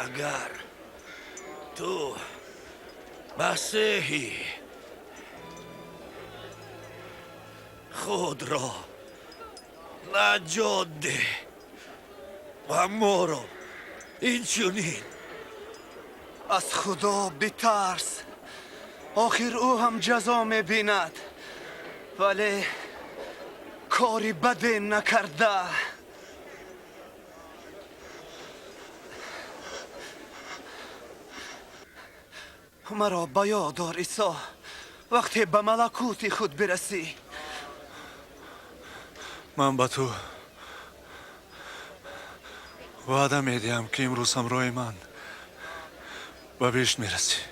Агар ту Масеҳӣ, худро наҷот деҳ ва моро инчунин. Аз Худо битарс, охир ӯ ҳам ҷазо мебинад, вале кори баде накарда. Маро ба ёд ор, Исо, вақте ба малакути худ бирасӣ. Ман ба ту ваъда медиҳам, ки имрӯз ҳамроҳи ман ба биҳишт мерасӣ.